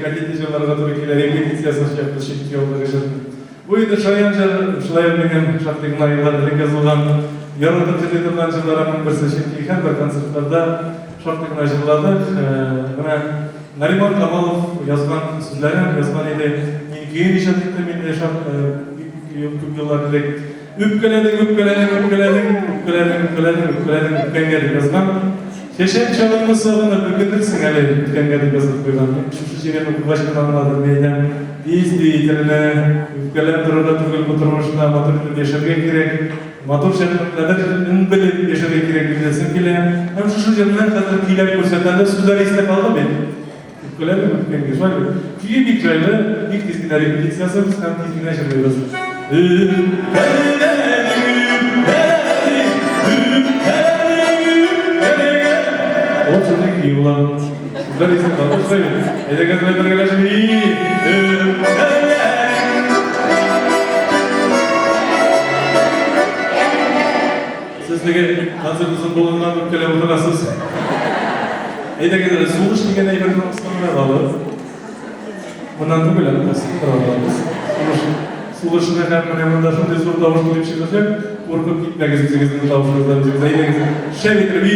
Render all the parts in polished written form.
Хотите җырларга туры килә, репетиция ясаячакбыз чөнки алдагы җырны. Бу инде шаян җыр, шулай ук минем шактый гына еллар элек язылган, яратып җырлый торган җырларымның берсе, чөнки һәрбер концертларда шактый гына җырладык. Менә Нариман Камалов язган сүзләрен язган иде. Мин көен иҗат иттем инде бик күп еллар элек. Үпкәләдең, үпкәләдең, үпкәләдең, үпкәләдең, үпкәләдең, үпкәләдең, үпкәнгә дип язган. Чәчәк чагыңны сагынып үкенерсең әле, үткәнгә дип язып куйган. Мин шушы җирен укыгач кына аңладым, мин әйтәм, действительно, үпкәләп торырга түгел бу тормышта, матур итеп яшәргә кирәк, матур чакның кадерен белеп яшәргә кирәк дип әйтәсем килә. Һәм шушы җырны хәзер көйләп күрсәтәм дә, сүзләр истә калды бит. Үпкәләдең үткәнгә, шулай бит? Көе бик җайлы, бик тиз генә репетиция ясыйбыз һәм тиз генә җырлыйбыз. Үпкәләдең, үпкәләдең, үпкәләдең, үпкәләгән. Ул шундый көй була. Сүзләр истә калды, шулай бит? Әйдәгез, менә бергәләшеп, үпкәләдең. Сез теге концерт озын булганнан үпкәләп утырасыз. Әйдәгез әле, сулыш дигән әйберне астынрак алып. Моннан түгел, ә астынрак алабыз. Сулыш, сулышны һәм менә монда шундый зур тавыш килеп чыгачак. Куркып китмәгез үзегезнең тавышыгыздан үзегез. Әйдәгез, шәп итеп, и,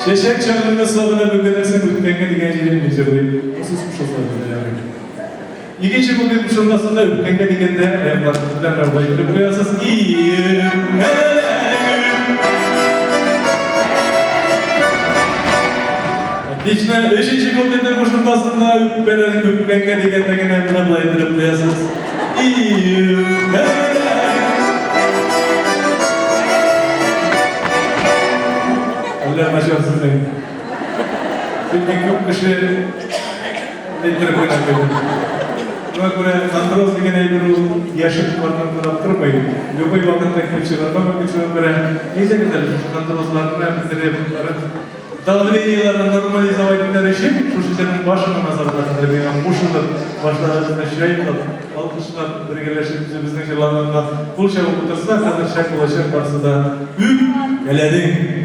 Чәчәк чагыңны сагынып үкенерсең үткәнгә дигән җирен мин җырлыйм. Сез кушылсагыз да ярый. Икенче куплет кушылмасында үткәнгә дигәндә аякларыгыз белән рәвәй итеп куясыз. Отлично. Өченче куплетның кушылмасында үпкәләр үпкәнгә дигәндә генә менә болай итеп куясыз. Әллә начар сезнең. Чөнки күп кеше әйттереп кенә куйды. Шуңа күрә андроз дигән әйбер ул яшен картын карап тормый. Любой вакытта килеп чыгарга мөмкин. Шуңа күрә әйдәгез әле шушы андрозларны бетереп, давлениеләрне нормализовать итәр өчен шушы җырның башына назарга хәзер миңа кушылып, башларыбызны чайкап, алкышлап, бергәләшеп үзебезнең җырларыбызга кул чабып утырсак, хәзер шәп булачак барысы да. Үпкәләдең!